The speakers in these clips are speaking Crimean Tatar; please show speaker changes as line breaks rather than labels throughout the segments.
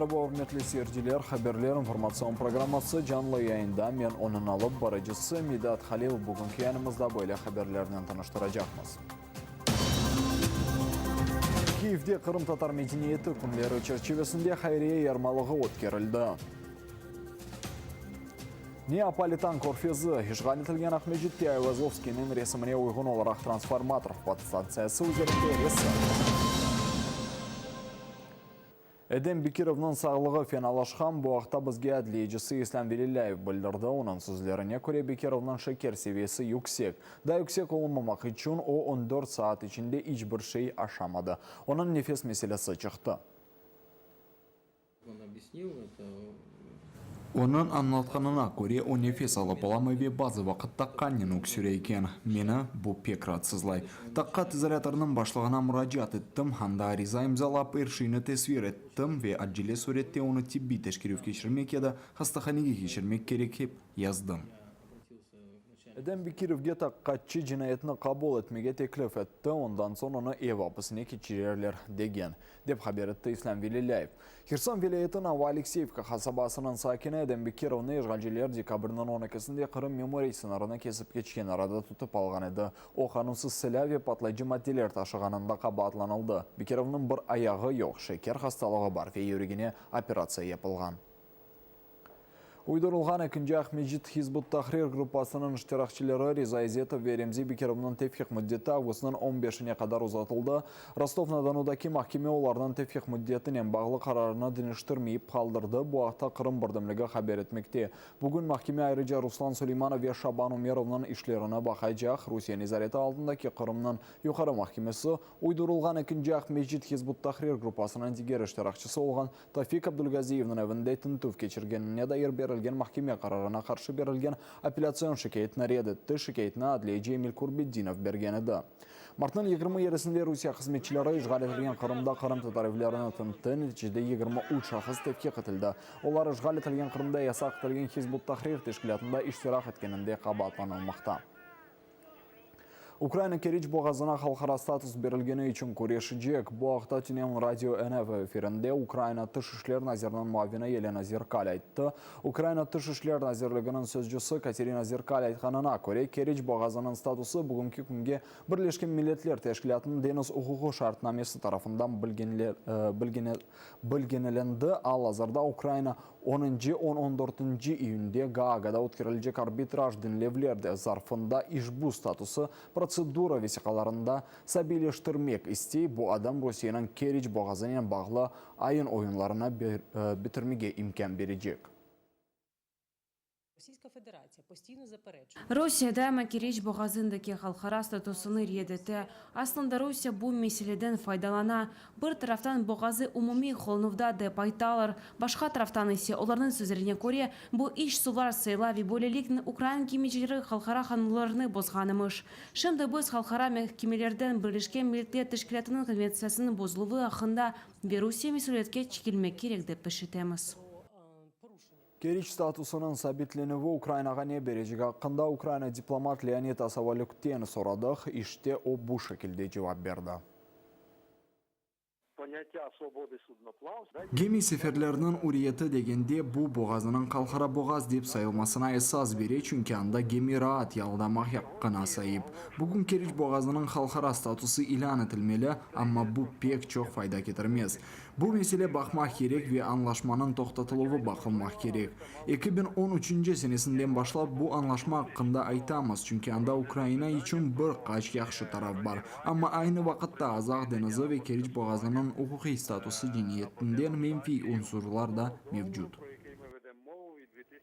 Meraba, ürmetli seyirciler! Haberler informatsion programması canlı yayında. Men onıñ alıp barıcısı Midat Halilov. Bugünki yayınımızda böyle haberlernen tanıştıracaqmız. Kiyevde Qırımtatar medeniyeti künleri çerçivesinde hayriye yarmalığı ötkerildi. Neapolitan körfezi, işğal etilgen Aqmescitte Ayvazovskiyniñ resimine uyğun olaraq transformator podstantsiyası üzerinde resim. Edem Bekirovnıñ sağlığı fenalaşqan, bu aqta bizge adliyecisi İslâm Velilâyev bildirdi. Onıñ sözlerine köre, Bekirovnıñ şeker seviyesi yüksek. Daa yüksek olmamaq içün o, on dört saat içinde iç bir şey aşamadı. Onıñ nefes meselesi çıqtı. Onıñ añlatqanına köre, o nefes alıp olamay ve bazı vaqıtta qannen öksüre eken. Meni bu pek raatsızlay. Taqiqat izolâtorınıñ başlığına muracaat ettim, anda ariza imzalap, er şeyni tesvir ettim ve acele sürette onı tibbiy teşkerüv keçirmek ya da hastahanege keçirmek kerek dep yazdım. Edem Bekirovge taqiqatçı cinayetni qabul etmege teklif etti, ondan soñ onı ev apisine keçirerler, degen, dep haber etti İslâm Velilâyev. Herson vilâyeti Novoalekseyevka qasabasınıñ sakini Edem Bekirovnı işğalciler dekabrniñ on ekisinde Qırım memuriy sıñırını kesip keçken arada tutıp alğan edi. O, qanunsız silâ ve patlayıcı maddeler taşığanında qabaatlanıldı. Bekirovnıñ bir ayağı yoq, şeker hastalığı bar ve yüregine operatsiya yapılğan. Uydurılğan ekinci Aqmescit Hizb ut-Tahrir gruppasınıñ iştirakçileri Riza İzetov ve Remzi Bekirovnıñ tevfiq müddeti avgustnıñ on beşine qadar uzatıldı. Rostov-na-Donudaki mahkeme olarnıñ tevfiq müddetinen bağlı qararını deñiştirmeyip qaldırdı. Bu aqta Qırım birdemligi haber etmekte. Bugün mahkeme ayrıca Ruslan Suleymanov ve Şaban Umerovnıñ işlerini baqaycaq. Rusiye nezareti altındaki Qırımnıñ Yuqarı mahkemesi uydurılğan ekinci Aqmescit Hizb ut-Tahrir gruppasınıñ diger iştirakçisi olğan Tofik Abdulgaziyevniñ evinde tintüv keçirgenine dair berilgen mahkeme qararına qarşı berilgen apellâtsion şikâyetni red etti, şikâyetni adliyeci Emil Kurbedinov bergen edi. Martnıñ 27-sinde Rusiye hızmetçileri işğal etilgen Qırımda qırımtatar evlerini tintti, neticede 23 şahıs tevfiq etildi. Olar işğal etilgen Qırımda yasaq etilgen Hizb ut-Tahrir teşkilâtında iştirak etkeninde qabaatlanılmaqta. Ukraina Keriç boğazına halqara status berilgeni içün küreşecek. Bu aqta tünevin Radio NV efirinde Ukraina Tış işler naziriniñ muavini Yelena Zerkal ayttı. Ukraina Tış işler nazirliginiñ sözcüsi Katerina Zerkal aytqanına köre, Keriç boğazınıñ statusı bugünki künge Birleşken Milletler Teşkilâtınıñ deñiz uquqı şartnamesi tarafından bilginelendi. Al-azırda Ukraina Onıncı, on on dörtünci iyünde Gaagada ötkerilecek arbitraj diñlevler zarfında işbu statusı protsedura vesiqalarında sabiyleştirmek istey, bu adım Rusiyeniñ Keriç boğazınen bağlı ayın-oyunlarını bitirmege imkân berecek.
Rusiye daima Keriç boğazındaki halqara statusını red ete. Aslında Rusiye bu meseleden faydalana. Bir taraftan boğazı umumiy qullanuvda dep aytalar, başqa taraftan ise, olarnıñ sözlerine köre, bu iç suvlar sayıla ve böyleliknen ukrain gemicileri halqara qanunlarını bozğan emiş. Şimdi biz halqara mahkemelerden Birleşken Milletler Teşkilâtınıñ konventsiyasınıñ bozuluvı aqqında ve Rusiye mesüliyetke çekilmek kerek dep eşitemiz.
Keriç statusınıñ sabitlenüvi Ukrainağa ne berecegi aqqında Ukraina diplomat Leonid Asavalükten soradıq. İşte, o bu şekilde cevap berdi. Gemi seferleriniñ üriyeti degende, bu, boğazınıñ halqara boğaz dep sayılmasına esas bere, çünki anda gemi raat yaldamaq aqqına saip. Bugün Keriç boğazınıñ halqara statusı ilân etilmeli, amma bu pek çoq fayda ketirmez. Bu mesele baqmaq kerek ve añlaşmanıñ toqtatıluvı baqılmaq kerek. 2013 senesinden başlap bu añlaşma aqqında aytamız, çünki anda Ukraina içün bir qaç yahşı taraf bar. Amma aynı vaqıtta Azaq deñizi ve Keriç boğazınıñ uquqiy statusı ceniyetinden menfiy unsurlar da mevcut.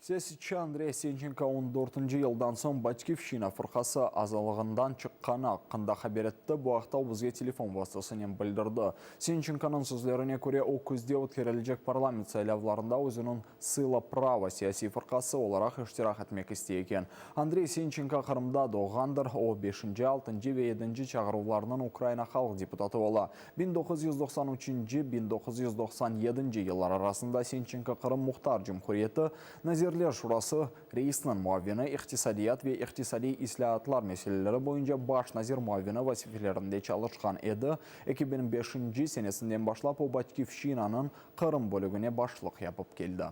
Siyasetçi Andrey Sençenko on dörtünci yıldan soñ Batkivşçina fırqası azalığından çıqqanı aqqında haber etti. Bu aqta o bizge telefon vastasınen bildirdi. Sençenkonıñ sözlerine köre, o küzde ötkerilecek parlament saylavlarında özüniñ Sıla prava siyasiy fırqası olaraq iştirak etmek istey eken. Andrey Sençenko Qırımda doğğandır. O, beşinci, altıncı ve yedinci çağıruvlarnıñ Ukraina halq deputatı ola. 1993, 1997 yıllar arasında Sençenko Qırım Muhtar Cumhuriyeti Nazirler. Nazirler Şurası reisiniñ muavini, iqtisadiyat ve iqtisadiy islâatlar meseleleri boyunca baş nazir muavini vazifelerinde çalışqan edi. 2005 senesinden başlap o Batkivşçinanıñ Qırım bölügine başlıq yapıp keldi.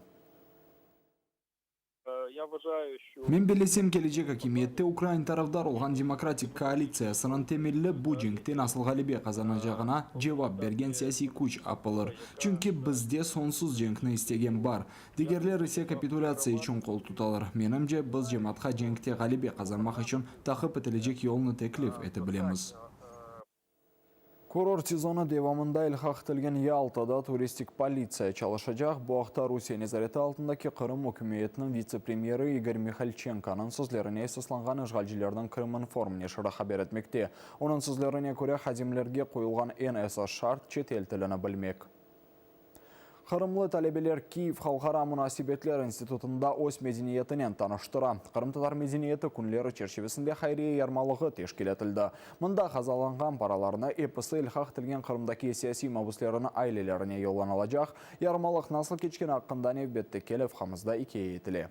Men bellesem, kelecek akimiyette ukrain tarafdar olğan Demokratik koalitsiyasınıñ temelli bu cenkte nasıl ğalebe qazanacağına cevap bergen siyasiy küç apılır. Çünki bizde soñsuz cenkni istegen bar, digerler ise kapitulâtsiya içün qol tutalar. Menimce, biz cemaatqa cenkte ğalebe qazanmaq içün taqip etilecek yolnı teklif ete bilemiz.
Kurort sezonı devamında ilhaq etilgen Yaltada turistik politsiya çalışacaq. Bu aqta Rusiye nezareti altındaki Qırım ükümetiniñ vitse-premyeri İgor Mihalçenkonıñ sözlerine esaslanğan işğalcilerniñ Krıminform neşiri haber etmekte. Onıñ sözlerine köre, hadimlerge qoyulğan eñ esas şart, çetel tilini bilmek. Qırımlı talebeler Kiyev halqara munasebetler institutında öz medeniyetinen tanıştıra. Qırımtatar medeniyeti künleri çerçivesinde hayriye yarmalığı teşkil etildi. Mında qazanlanğan paralarnı episi ilhaq etilgen Qırımdaki siyasiy mabüsleriniñ ailelerine yollanılacaq. Yarmalıq nasıl keçkeni aqqında nevbetteki levhamızda ikâye etile.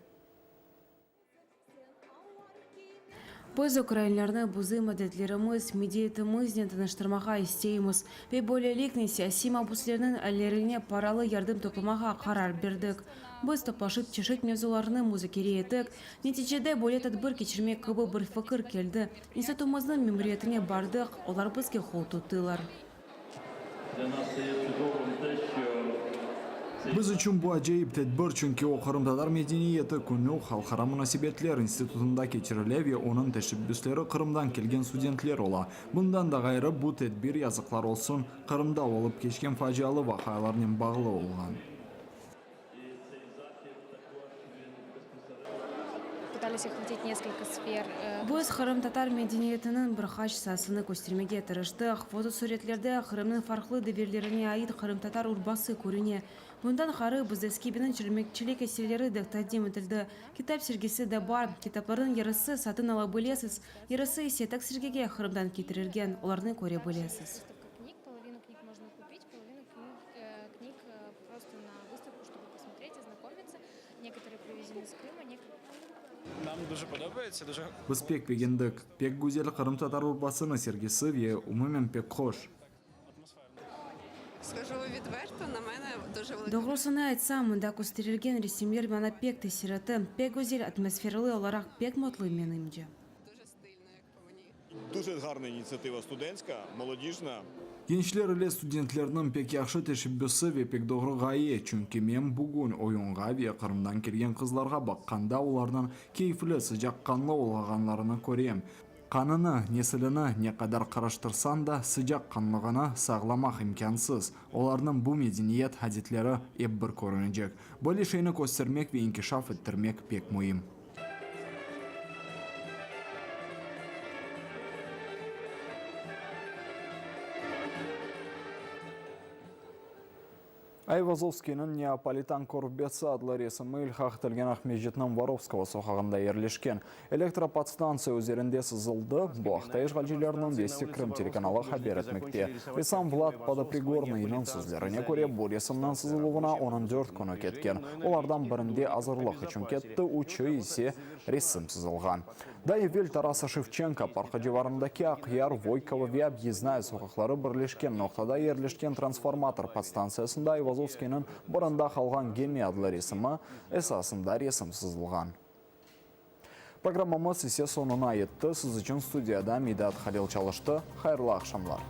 Biz ukrainlerni bizim adetlerimiz, medeniyetimiznen tanıştırmağa isteymiz ve böyleliknen siyasiy mabüslerniñ ailelerine paralı yardım toplamağa qarar berdik. Biz toplaşıp çeşit mevzularnı muzakere ettik, neticede böyle tedbir keçirmek kibi bir fikir keldi, institutımıznıñ memuriyetine bardıq, olar bizge qol tuttılar.
Biz içün bu acayip tedbir, çünki o Qırımtatar medeniyeti künü Halqara munasebetler institutında keçirile ve onıñ teşebbüsleri Qırımdan kelgen studentler ola. Bundan da ğayrı, bu tedbir, yazıqlar olsun, Qırımda olıp keçken facialı vaqialarnen bağlı olğan.
Biz qırımtatar medeniyetiniñ bir qaç saasını köstermege tırıştıq. Fotosuretlerde Qırımnıñ farqlı devirlerine ait qırımtatar urbası körüne. Bundan ğayrı, bizde Skibinniñ çölmekçilik eserleri de taqdim etildi. Kitap sergisi de bar. Kitaplarnıñ yarısı satın ala bilesiz, yarısı ise tek sergige Qırımdan ketirilgen, olarnı köre bilesiz.
Biz pek begendik. Pek güzel qırımtatar urbasını sergisi ve umumen pek hoş.
Doğrusını aytsam, mında kösterilgen resimler maña pek tesir etti. Pek güzel, atmosferalı olaraq pek mutlu, menimce.
Gençler ile studentlerniñ pek yahşı teşebbüsi ve pek doğru ğaye, çünki men bugün oyunğa ve Qırımdan kelgen qızlarğa baqqanda olarnıñ keyfli, sıcaqqanlı olğanlarını körem. Qanını, nesilini ne qadar qarıştırsañ da, sıcaqqanlığını sağlamaq imkânsız. Olarnıñ bu medeniyet, adetleri ep bir körünecek. Böyle şeyni köstermek ve inkişaf ettirmek pek müim.
Ayvazovskiyniñ Neapolitan körfbesi adlı resimi ilhaq etilgen Aqmescitniñ Vorovskogo soqağında yerleşken elektropodstantsiya üzerinde sızıldı. Bu aqta işğalcilerniñ Vesti Krım telekanalı haber etmekte. Ressam Vlad Podoprigornıynıñ sözlerine köre, bu resimniñ sızıluvına onıñ dört künü ketken. Olardan birinde azırlıq içün ketti, üçü ise resim sızılğan. Daa evel Tarasa Şevçenko parkı civarındaki Aqyar, Voykovo ve Obyezdnaya soqaqları birleşken noqtada yerleşken transformator podstantsiyasında Ayvazovskiyniñ Barında qalğan gemi adlı resimi esasında resim sızılğan. Programmamız ise soñuna yetti. Siz içün studiyada Midat Halil çalıştı. Hayırlı aqşamlar!